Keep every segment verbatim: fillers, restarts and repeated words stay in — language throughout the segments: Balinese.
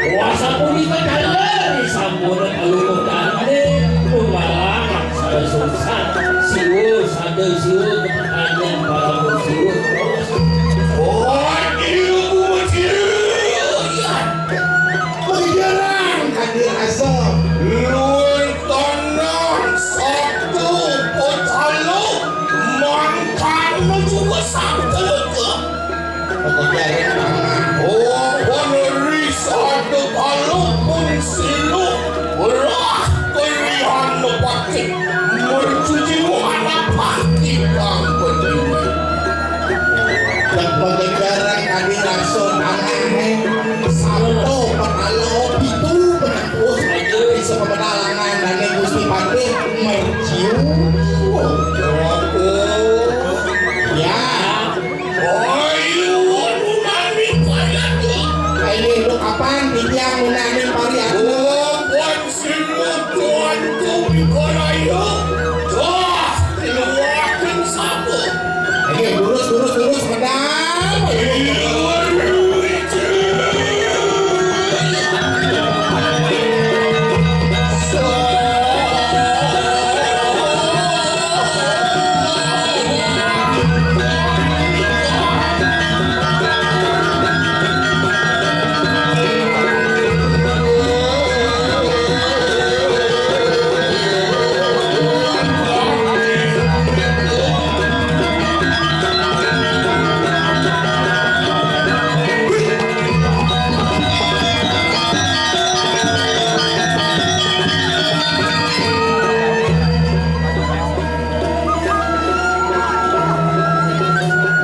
Wah, sapunika taler sampun kalungguh tanding, lumalang sada sungsang, siwa sada siwa, kepakanyan para siwa. Oh, ibu cilik. Pagejaran kadi rasa. Luwih tenang satu putalu mangkana juga satu. Pagejaran tanah. Oh, paneri satu palu pun silu. Belah pilihan nepati. Mercuji muhana pati kang berdiri. Pagejaran kadi rasa tanah. Satu putalu pitu. Terus aja bisa pemadalangan dan Gusti Patih merciu. Ya. Ayo, nunani pariatna. Ayo, lu kapan titiang nunani pariatna? Oh, buat sing tuan tu mikolaya. Dah, keluarkan sapa? Ayo, lurus, lurus, lurus, pedang.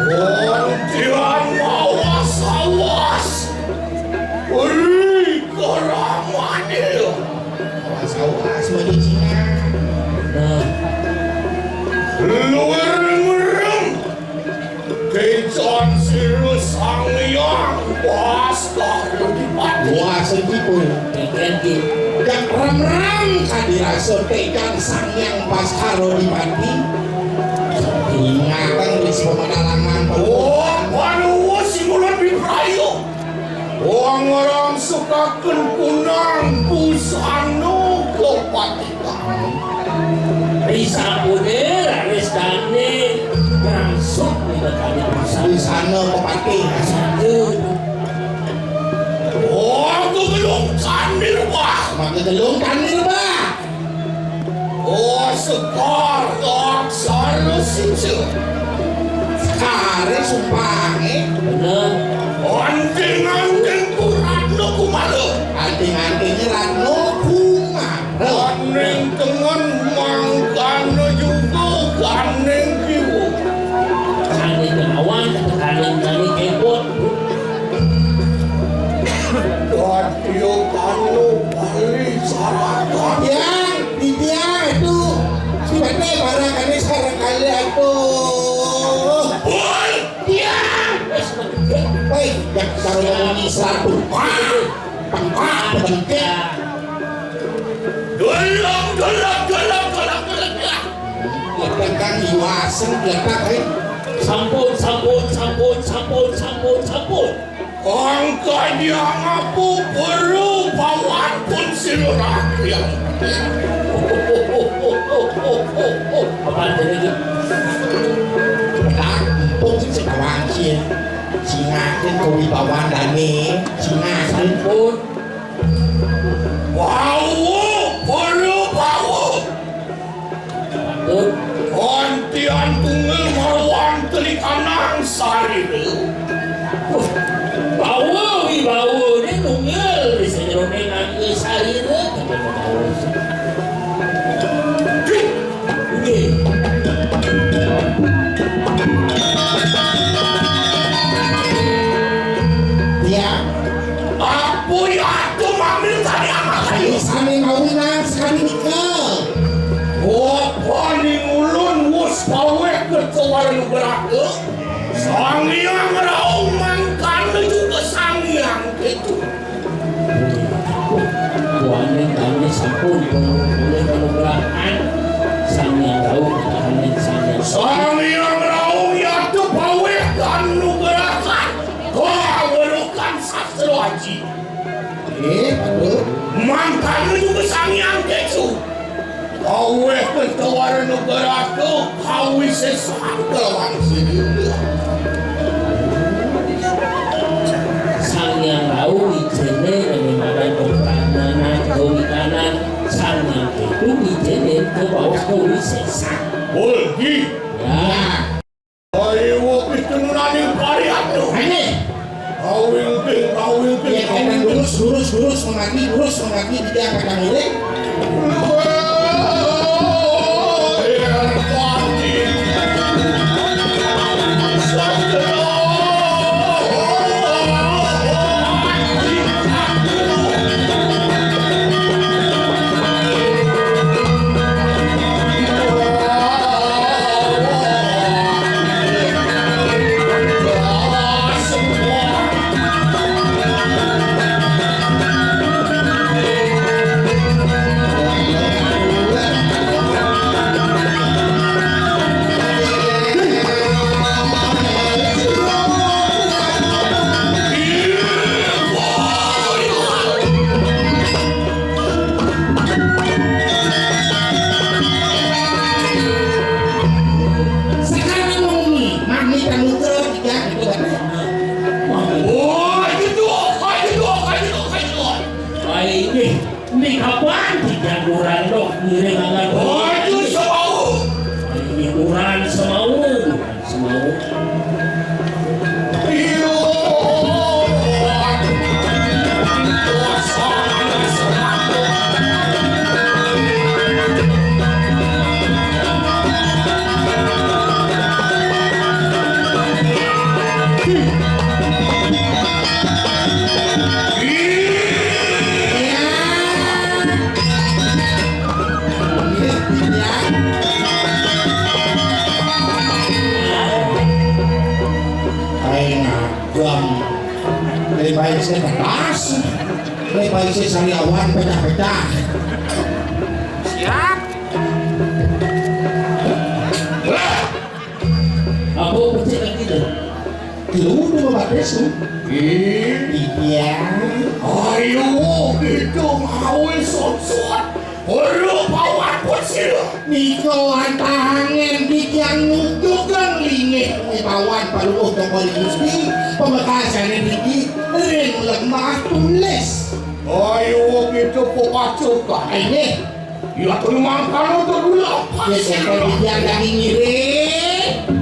Pontian mawas awas. Ri karamane. Awas, awas, maju Cina. Nah. Luar ngerem. Kecan sira Sang Hyang Baskara Dipati. Wah, sedih pun. Dak rem-rem kadi rasa tekan Sang Hyang Baskara Dipati. Ingatan wis pemadalangan. Oh, panuwun sing ulun piprayu. Wong orang sukaken kunang busana kepatihan. Risampune raris dane rangsuk minakadi busana. Busana kepatihan. Saja. Oh, kegelung kandir, Bah. Maka gelung kandir, Bah. Oh, sekar aksara sija. Sekare sumpahane. Bener. Anting-anting ku Ratna Kumara. Anting-antinge Ratna Kumara. Kaning tengen mangkana juga kaning kiwa. Kaning tengawan, kaning, kaning kepot. Dadya kanu bali sarakan. Yang, titiang, aduh. Sibate barang kami sareng kali, aduh. Woi, tiang. Woi, yang sareng ini satu. Wah, tengkak, tengkak. Gelap, gelap, gelap, gelap, gelap, gelap. Ledakan iwasen ledak, eh. Sampun, sampun, sampun, sampun, sampun, sampun. Kang kadiang apa perlu pawan pun silurah yang. Apa tadi itu? Ledak empuk sing sekawan sih. Singakin kewibawan dane, singakin. Sampun. Bawa, perlu bawa. Patut. Antian tunggal marwan telikanang sarira. Bawa wibawa ni tunggal di sajeroning angga sarira. Nggih. Iya. Apa ya atuh mamil tadi amat ayo sami ngawinang sekali nika. Apa ning ulun wus paweh kerja wara nugraha. Sang Hyang Raung mangkana juga Sang Hyang itu. Buaning kami sampun oleh penugrahan Sang Hyang Raung, kami Sang Hyang. Sang Hyang Raung yatuh Aji. Eh, aduh. Mangkana juga Sang Hyang Ketu. Kaweh kentawara negara tu, kawih sesat kelawan sini. Sang Hyang Rau ijene nang madan pepranana, kawitanan, Sang Hyang Ketu ijene kebaos kawih sesat. Bolgi. Ya. Ayo, wis tenunaning karya tu. Ane. Kawil ping, kawil ping, ya, kawil ping. Lurus, lurus, lurus, mengaji, lurus, mengaji, tidak akan miring. Sekarang mami, mami kamu ke tiga itu kan. Wah, itu, itu, itu, itu. Wah, ini, ini kapan tiga kurang dok, ngiring anak. Wah, itu semau. Ini kurang semau, semau. Aing agam. Lebih baik saya kertas. Lebih baik saya sariawan pecah-pecah. Siap. Apa pecah lagi tu? Lu tu bapak tu. Iya. Ayo, itu mau sonsot. Ora pawan pun sira. Nika wantah angin titiang nutugang linggih kuwi pawan paluh tongkol Gusti, pamekasane niki ring lemah tulis. Ayo kita pepacul kae. Inggih. Ya, tuh mangkal untuk dulu. Ya, sampai titiang lagi ngiring.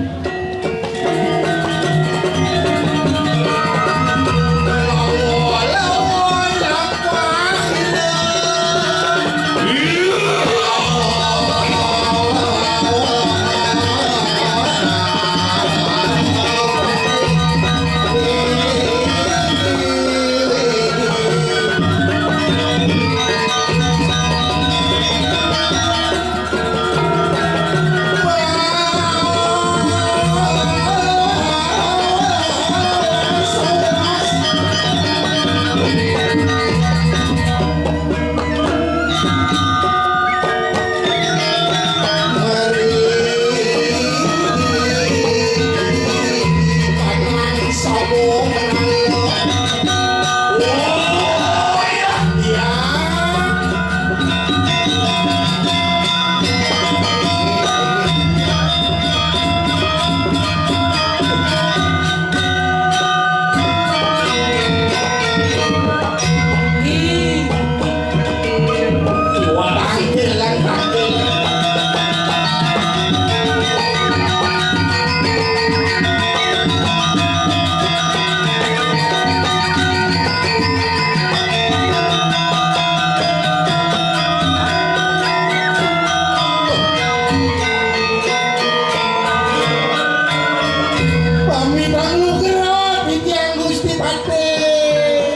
Pamit anugerah titiang Gusti Patih.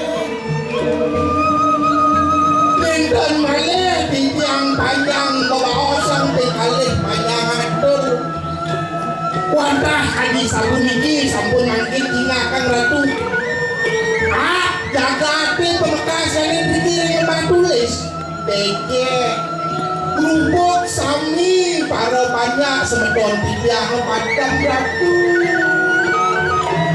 Dinten malih titiang panjang bebaosan ping kalih panjang atur. Wantah kadi sapuniki sampun mangkin tingakang ratu. Ah, jagate pamekasane niki ring lemah tulis. Becek. Luput sami para panjak semeton titiang padang ratu.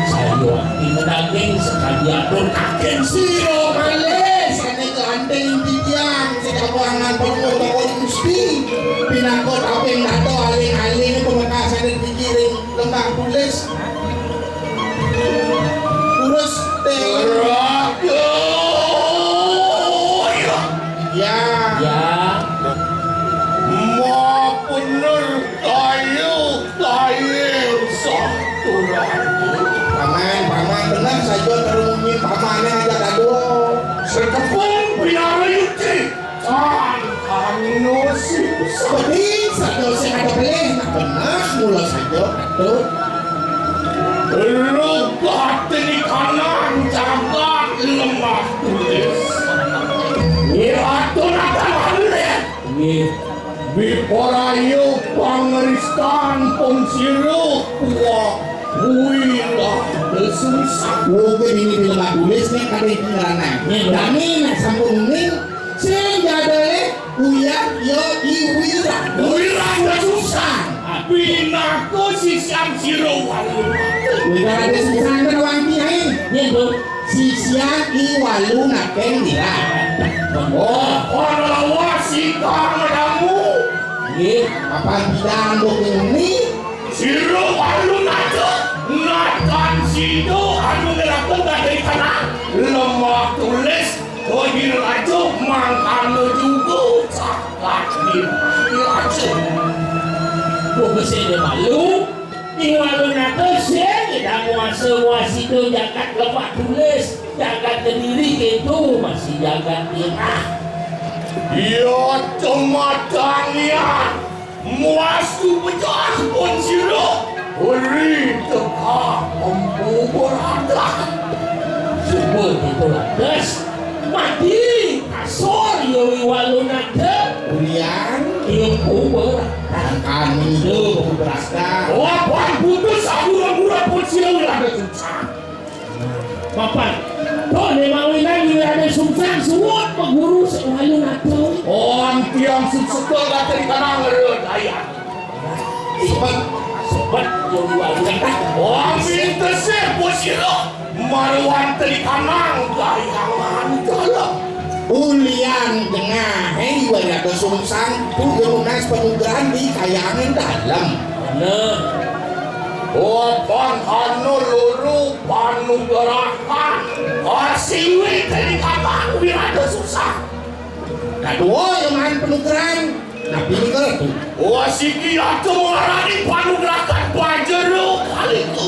Sayuwakti daging sakadi Ampun, kakek sira malih, sané kelanting titiang, sing kabuangan pun toko Gusti. Pinaka taping dada aling-aling pamekasané dikiring Lembah Tulis. Terus teh. Raja. Ya. Ya. Mabener kayu kayu saturan. Paman, paman, bener saja terungi pamané ngajak aduh. Setepung biara yuti. Tan anu sing sedih, saja sing ada pelih, nak bener mula saja, aduh. Lugat di kanan jagat Lembah Tulis. Nyatu nata balik. Nggih. Biporaya pangeristan pun sira kuah. Wih lah, susah. Mungkin ini di Lembah Tulis nih, kada iki ngranang. Nggih. Dami nak sampun ini, sing jadale uyah ya iwira. Wira susah. Pinaka sisian sira walu. Wira ada susah kan wangi ae. Nggih, Bu. Sisian I Walu Nakeng Wira. Oh, para lawas ingkang madamu. Nggih, papan bidang mbok ini. Sira Walu Nakeng, natan sida anu ngelakon dari tanah. Lemah tulis, Kodir aja mangkana juga cakat di raja. Wong sing malu. Ing walunata sing ida nguasa wasita jagat Lebak Tulis, jagat Kediri, kéto masih jagat Tirah. Iya, cematang ya. Muastu pecah pun sira. Uri teka empu beradah. Sebut itu lantas. Mati kasur ya wi walunata. Ulian. Iya empu beradah. Kami itu empu beradah. Wah, putus aku pura pun sira wi lantas. Papan. Tuh, di mawinan di ada sungsang suwut peguru sing walunata. Oh, tiang suksuka kata di kanang ngerut ayah. Sobat, sobat, yang walunata. Oh, minta sih, bos sira. Maruan tadi kanang, kayangan dalam. Ulian tengah, hei, wayada sungsang, tujuh lunas penugrahan di kayangan dalam. Bener. Oh, pan anu luru panugrahan. Asiwi tadi kanang, wirada susah. Kadua, yang main penugrahan. Napi nika tu? Oh, siki atuh ngarani panugrahan Bajra Kalika.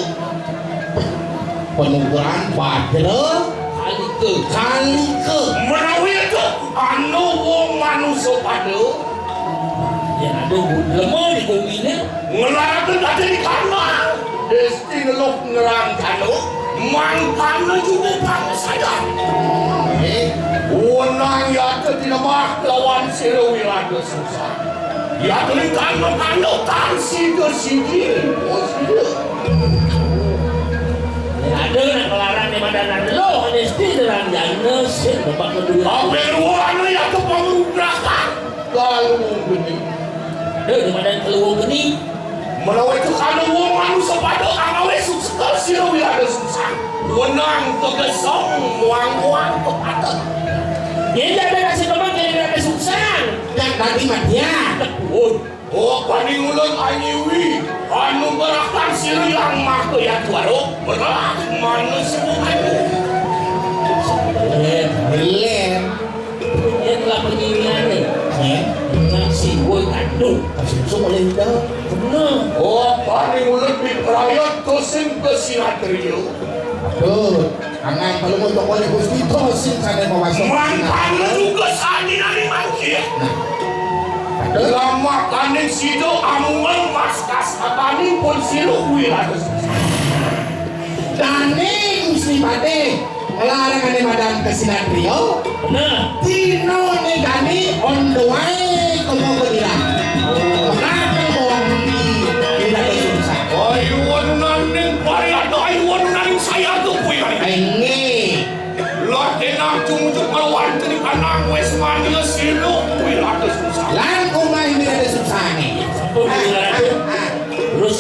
Panugrahan Bajra Kalika. Kalika. Menawi itu anu wong manusa pada. Yang ada lemah di bumi ni. Ngelarakan kata di kamar. Desti ngeluh ngerang jano. Mangkana juga bangsa dan. Eh, wenang yata tinamah lawan sira wirada susah. Yata lintang mengandung tan sida siji. Oh, sida. Ada nak melarang di mana nak lo, ada sih dalam jana, sih tempat kedua. Apa yang luar ni yata pengubrakan? Kalau gini. Ada di mana keluar gini? Menawi itu kalau wong manusia pada angawe sukses sira wirada susah. Wenang tegesong muang-muang kepada. Yen ada kasih teman jadi ada susah. Dan tadi mah dia. Oh, paning ulun anyiwi anu berakan sira yang maka ya tuaro. Berat manusia anu. Eh, belum. Yen lah penyiwian ni. Eh? Nang siwul aduh. Kasih susu oleh ida. Benar. Oh, paling ulet di perayot tosing ke sinatrio. Aduh, angan kalau mau toko ni Gusti tosing sana mau masuk. Mantap juga sani nari mangkir. Nah. Aduh. Lama kaning sido amual mas kas apani pun silu kuwi ratus. Dane Gusti Patih, larang ane madang ke sinatrio. Nah. Dino ne gani on the way ke Mogodira. Makan bawang di, di Raja Susah. Ayo, anu nanding, pari ada, ayo, anu nanding, saya tuh, kuwi. Ayo, nge. Lah, tenang, cumucuk, kalau wanten di kanang, wes mania, silu, kuwi, Raja Susah. Lan, umah ini Raja Susah, nge. Sampun, kuwi, Raja. Terus,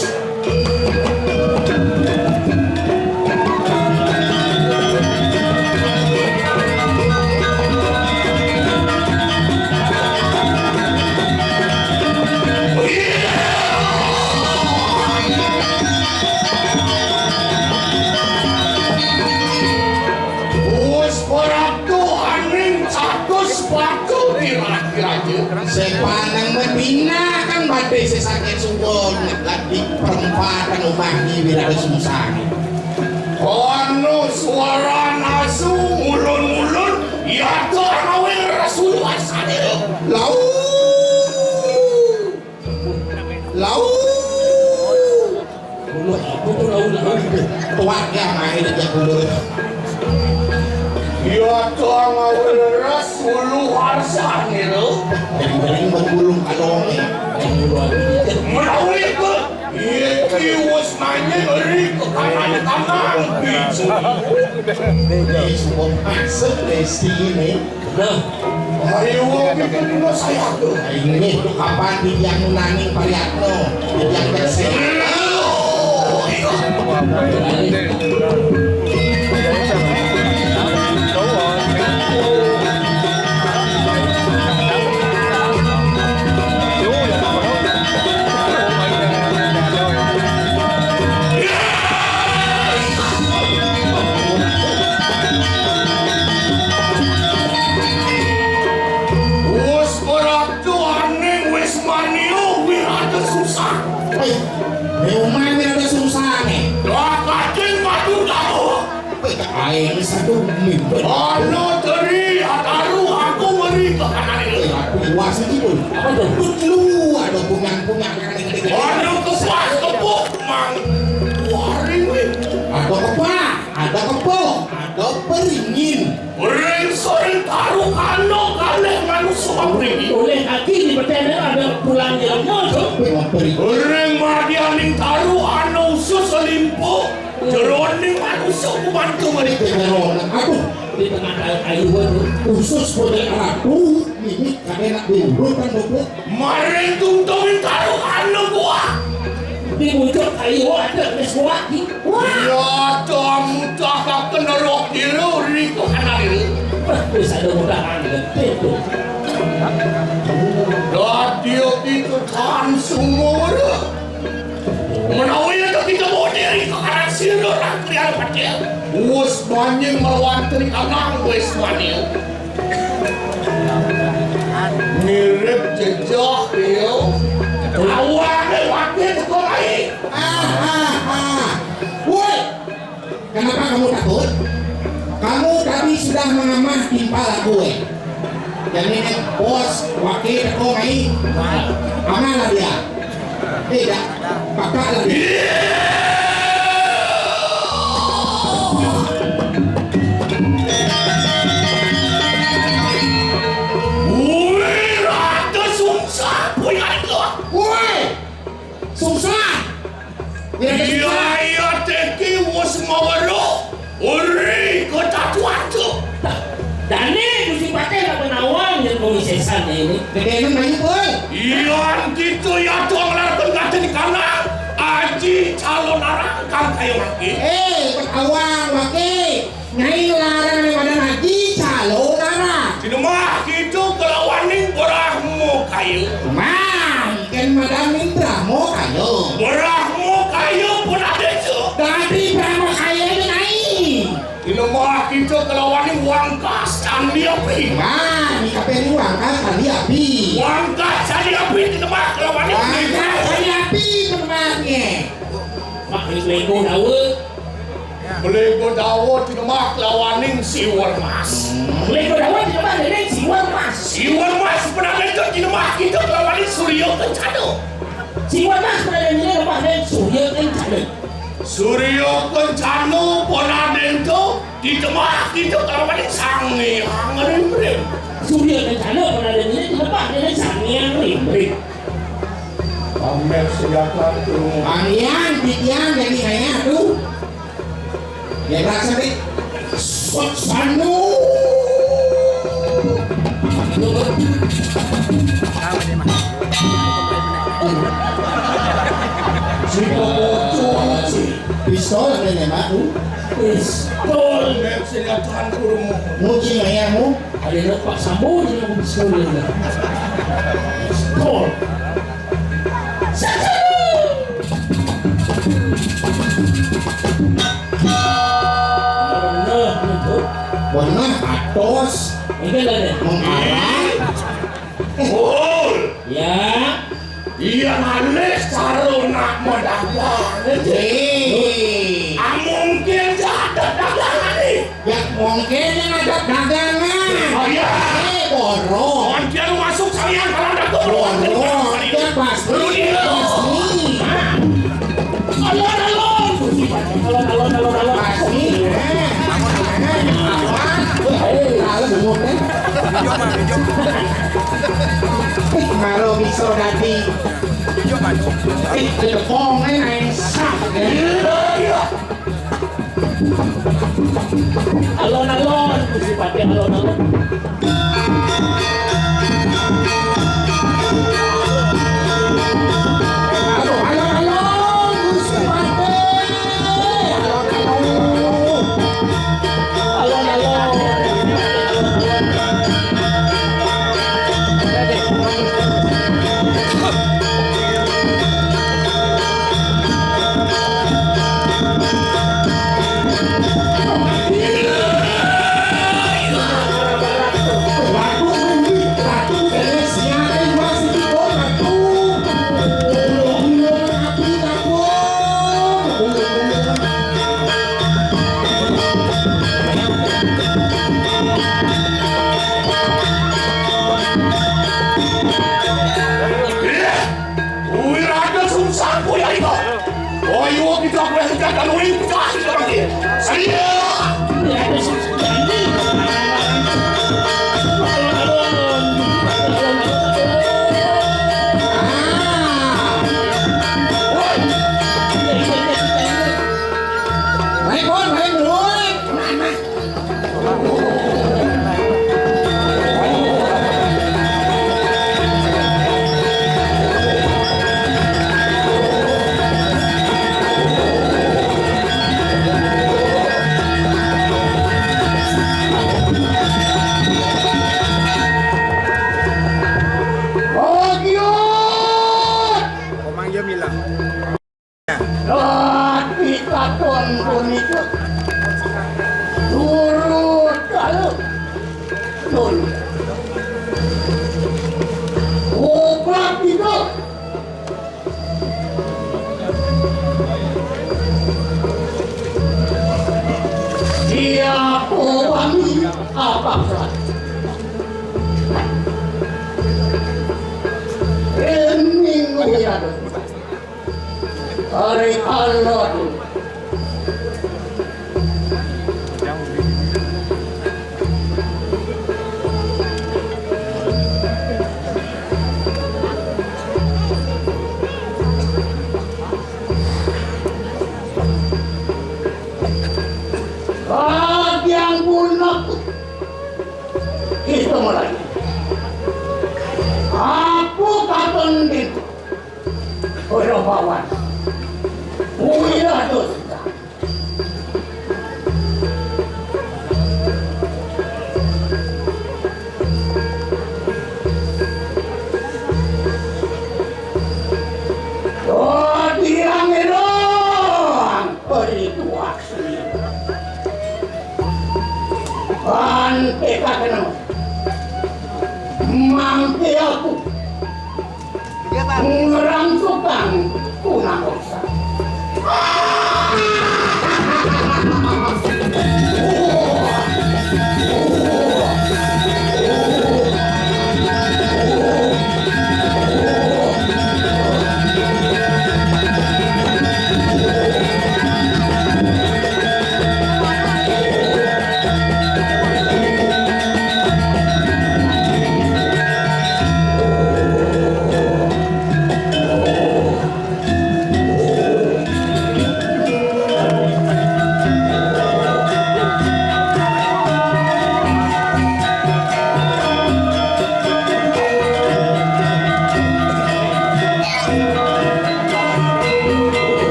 Suwun lagi perempatan umah di Wirata Sungsang. Kono suara nasu ngulun-ngulun, ya to awil rasul wasane. Lau. Lau. Kulo apa to lau-lau gitu? Tuak ya main aja kulo. Ya to awil rasul wasane lo. Yang paling bergulung kalonge. Menawi ke Iki wis manyek ri kekanan-kanan. Iki sumpah maksud desi ini. Nah, ayo kita dulu saya tuh. Ini kapan di yang nanging pariatno, di yang bersih. Wis ora tuane wis manio wirata susah. Hei, ne umah wirata susah ne. Lah kacing madu kamu. Aing satu mimpi. Ana teri ataru aku meri ke kanan ini. Aku puas iki pun. Apa tuh? Kut lu ada punyan-punyan. Ana kepas kepuk mang. Waring. Ada kepah, ada kepok, ada peringin. Ring sore taruh kano kalih manusa mriki. Oleh ati di percaya ada pulang jelema tuh. Ring madianing taruh ana usus selimpuk. Jeroning manusa kumantu mriki. Aduh, di tengah kayu tuh. Usus boleh ratu, ini kadang nak diurut kan, Bu? Maring tungtungin taruh anu buah. Di pucuk kayu ada wis kuat iki. Wah. Ya, kamu tak kena roh kira riko kanan ini. Wis ada mudahan gede tuh. Lah, dia itu kan sumur. Menawi itu kita mau diri ke kanan sira, lah, kelihatan pakai. Wis manying melawan teri kanan, wis manying. Mirip jejak, ya. Lawane wakil teko lain. Ah, ah, ah. Woi, kenapa kamu takut? Kamu tadi sudah mengamah timpal aku, eh. Jadi, bos, wakil teko lain. Aman lah dia. Tidak, kakak lagi. Wih, Ratu Sungsang, punya itu. Woi, Sungsang. Iya, iya, teki wis maweruh. Uri, kota tuatu. Dane Gusti Patih nak menawang yang pengisesan ini. Gede emang banyak, boy. Iya, gitu ya, tuang larang katen kanang. Aji calon arang kang kayo maki. Eh, awang maki. Nyai larang yang ada ngaji, calon arang. Sinemah gitu kelawaning berahmu kayo. Mah, ikan madam mintra mau kayo. Berahmu kayo pun ada itu. Dadi berahmu kayo itu, Nyai. Di lemah kita kelawan wangkas candi api. Wah, di kape ni wangkas candi api. Wangkas candi api di lemah kelawan wangkas candi api, benernya. Mak, ini bego dawa. Bego dawa di lemah kelawan siwar mas. Bego dawa di lemah kelawan siwar mas. Siwar mas pernah itu di lemah kita kelawan surya kencana. Siwar mas pernah itu di lemah kelawan surya kencana. Surya kencana pun ada itu di tengah kita kalau pada sang yang rimrim. Surya kencana pun ada di tengah kita sang yang rimrim. Pamer senjata tu. Angian, titian, jadi hanya tu. Ya tak sedih. Sanu. Si pocong si. Pistol ada nembak tu. Pistol. Nembak senjata kurung. Muji mayamu. Ada nak pak sambo je nak pistol dia. Pistol. Satu. Benar itu. Benar atos. Ini ada. Mengarang. Oh. Ya. Iya, Malih sarona medagang. Hei. Ah, mungkin jagat dagangan nih. Ya, mungkin yang ada dagangan. Oh, iya. Eh, borong. Mungkin masuk salian kalau ada tuh. Borong. Ya, pasti. Lu dia. Pasti. Hah? Alon-alon. Alon-alon, alon-alon. Pasti. Eh, eh, apa? Eh, tahu, eh. Ih, karo bisa dadi. Ih, kedeponge naik sak. Alon-alon, Gusti Patih, alon-alon. Aduh, alon-alon, Gusti Patih. Alon-alon. Alon-alon. Wiraga sungsang, Boya Ito. Boyo kita boleh tegakkan uling pecah di dalam dia. Saya. Main, Bon, main, Bon. Komang ya, Mila. Radi katon punika turut kalih nun. Obat itu. Siapa wani apa? Ening wiadu. Ari alon. Bagian punak kita mulai. Aku katon dito. Ora bawan. Uya dosa. Dadi angelo angkor itu aksi. Kan pekakenang. Mangke aku. Ngerangsukan tunangan.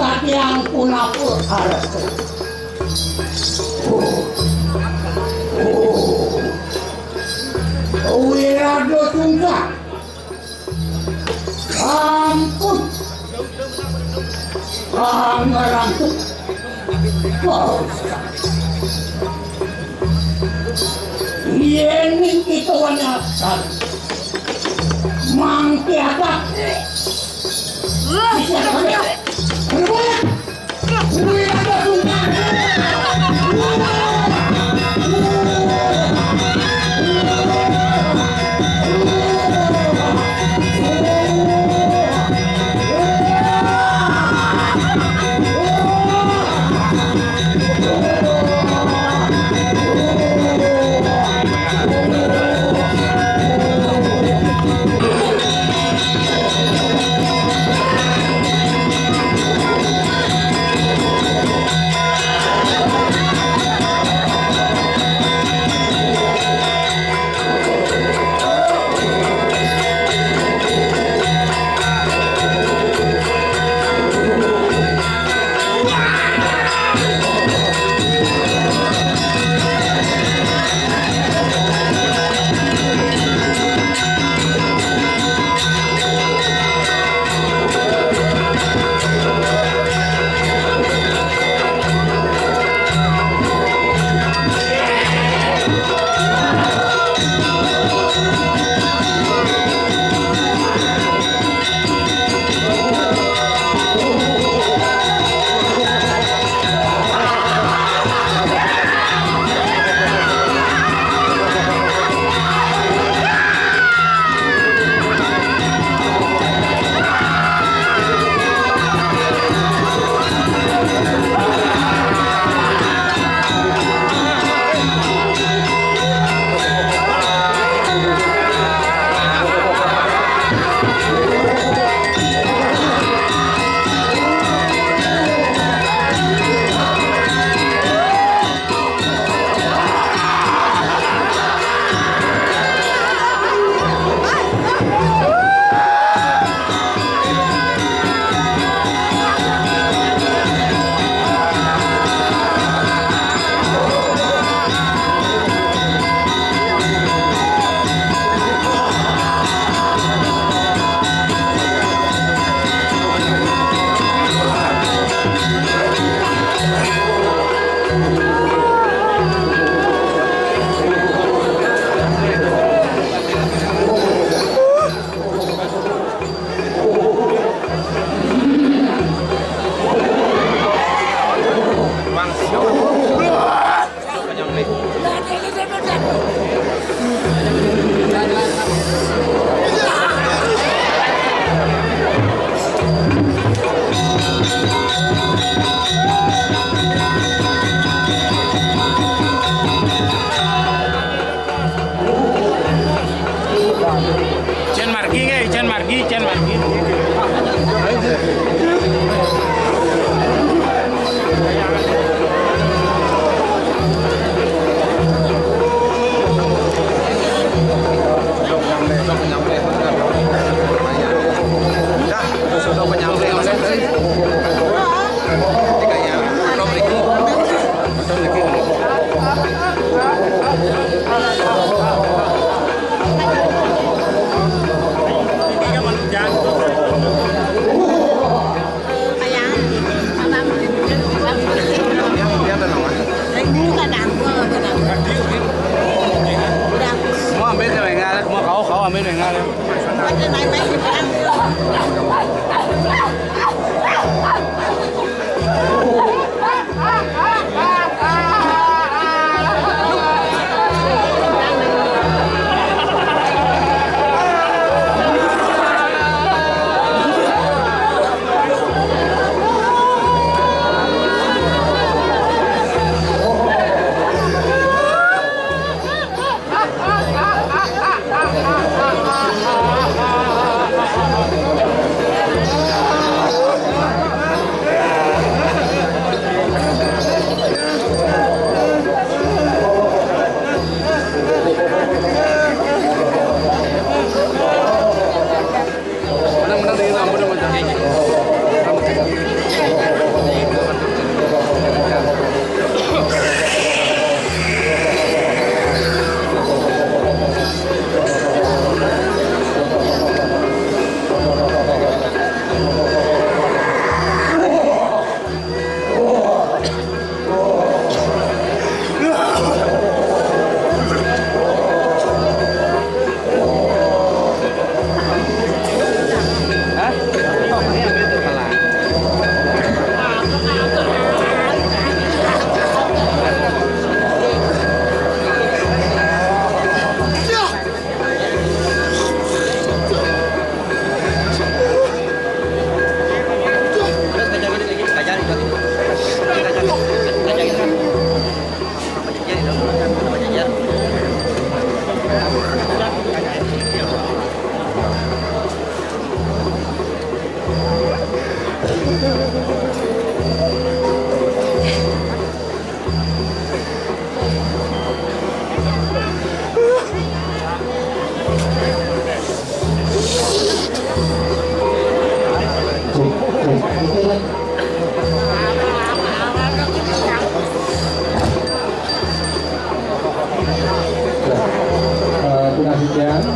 Tatiang punapa arep. Wirada Sungkar. Ampun. Pangarangku. Oh. Yen kita wani asal. Mangke apa? Ijen margi, nggih, ijen margi, ijen margi. Mau ambil dengan ngalir, mau kau, kau ambil dengan ngalir.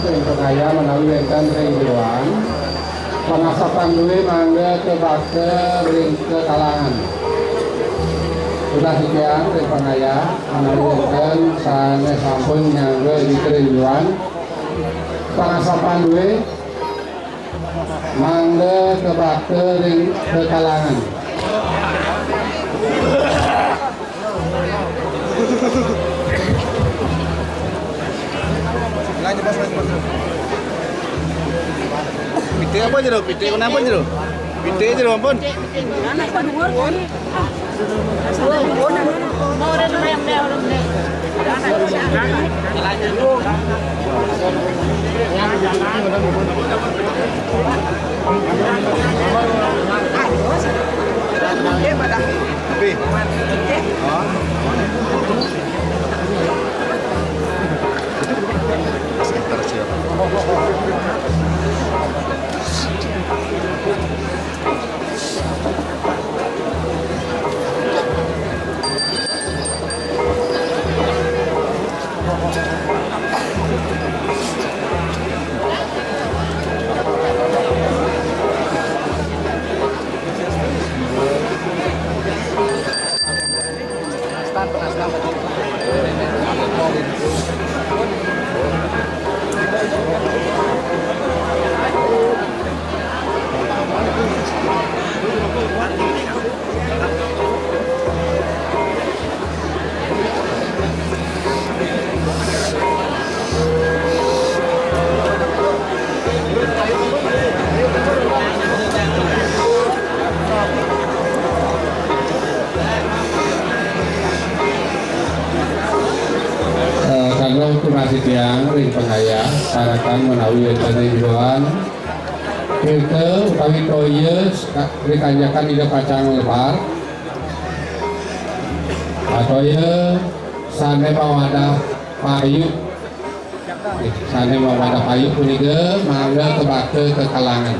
Ring pangayah menawi wénten ring jeroan, pangasapan duwé mangga kabakta ring kekalangan. Ulah titiang ring pangayah menawi wénten sané sampun nyangga ring jeroan, pangasapan duwé mangga kabakta ring kekalangan. Lanjut, Mas, lanjut, Mas. Pitik apa jero? Pitik apa jero? Pitik jero, ampun. Anak apa dua? Eh, kanggo tunas titiang ring pangayah, parekan menawi wénten ring jeroan, tirta utawi toya seka-, ring kanjekan Ida pacang nglebur. Toya sané mawadah payu. Sané mawadah payu punika mangga kabakta kekalangan.